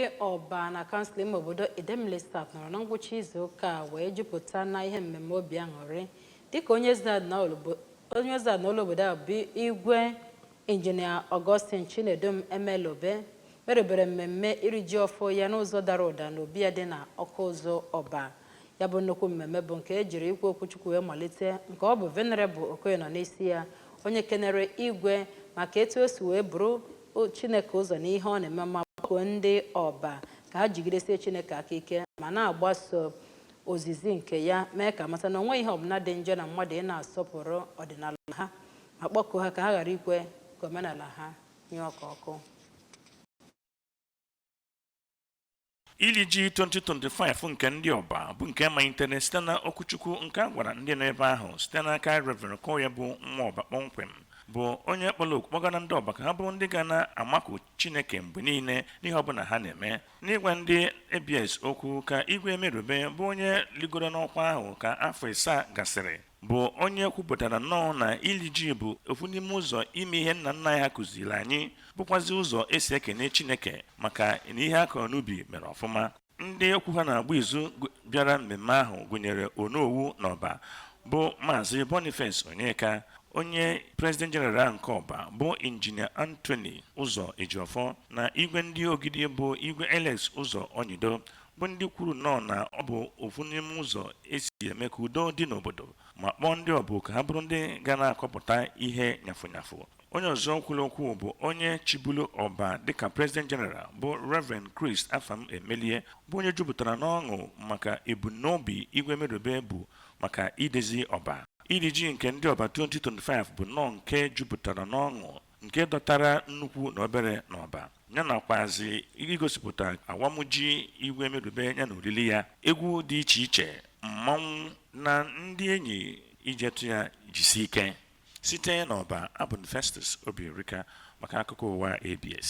Ọba na kansụl ime obodo Idemili South nọrọ na ngwụcha izu ụka a wee jupụta na ihe mmemme obi aṅụrị dịka onye eze ọdịnala obodo a bụ Igwe Injinia Augustine Chinedum Emelobe merubere mmemme iri ji ọfụ ya n'ụzọ dara ụda n'obi ya dị na Ọkụzụ Ọba. Ya bụ nnukwu mmemme bụ nke e jiri ikwu okwuchukwu wee malite, nke ọ bụ Venerable Okoye nọ n'isi ya, onye kenere igwe maka etu o si wee buru Chineke ụzọ n'ihe ọ na-eme ma kpọkuo ndị Ọba ka ha jigidesie Chineke aka ike ma na-agbaso ozizi nke ya, mee ka mata na o nweghị ihe ọbụla dị njọ na mmadụ ị na-asọpụrụ ọdịnala ha, ma kpọkuo ha ka ha ghara ikwe ka omenala ha nyụọ ka ọkụ. Iri ji 2025 nke ndị Ọba bụ nke malitere site na okwuchukwu nke a gwara ndị nọ ebe ahụ site n'aka Reverend Okoye, bụ nwa Ọba kpọmkwem, bụ onye kpọrọ oku kpọgara ndị Ọba ka ha bụrụ ndị ga na-amakụ Chineke mgbe niile n'ihe ọbụla ha na-eme. N'ịgwa ndị ABS okwu ka Igwe Emerube, bụ onye rigoro n'ọkwa ahụ ka afọ 7 gasịrị, bụ onye kwupụtara nnọọ na iri ji bụ ofu n'ime ụzọ ime ihe nna nna anyị ha kụziri anyị, bụkwazi ụzọ esi ekene Chineke maka na ihe a kọrọ n'ubi mere ọfụma. Ndị okwu ha na-agba izu bịara mmemme ahụ gụnyere Onowu n'Ọba bụ Maazị Boniface Onyeka, onye President General nke Ọba bụ Injinia Anthony Ụzọ Ejiofor, na igwe ndị Ogidi bụ Igwe Alex Ụzọ Onyido, bụ ndị kwuru nnọọ na ọ bụ ofu n'ime ụzọ esi eme ka udo dị n'obodo, ma kpọọ ndị Ọba ka ha bụrụ ndị ga na-akọpụta ihe nyafụ nyafụ. Onye ọzọ kwuru okwu bụ onye chibulu Ọba dịka President General bụ Reverend Chris Afam Emelie, bụ onye jupụtara n'ọṅụ maka ebumnobi Igwe Emerube bụ maka idezi Ọba. Iri ji nke ndị Ọba 2025 bụ nnọọ nke jupụtara n'ọṅụ, nke dọtara nnukwu na obere n'Ọba, ya nakwazi igosipụta awamji Igwe Emerube ya na oriri ya, egwu dị iche iche, mmanwụ na ndị enyi ijetụ ya jisi ike. Site n'Ọba, abụ Festus Obierika maka akụkọ ụwa ABS.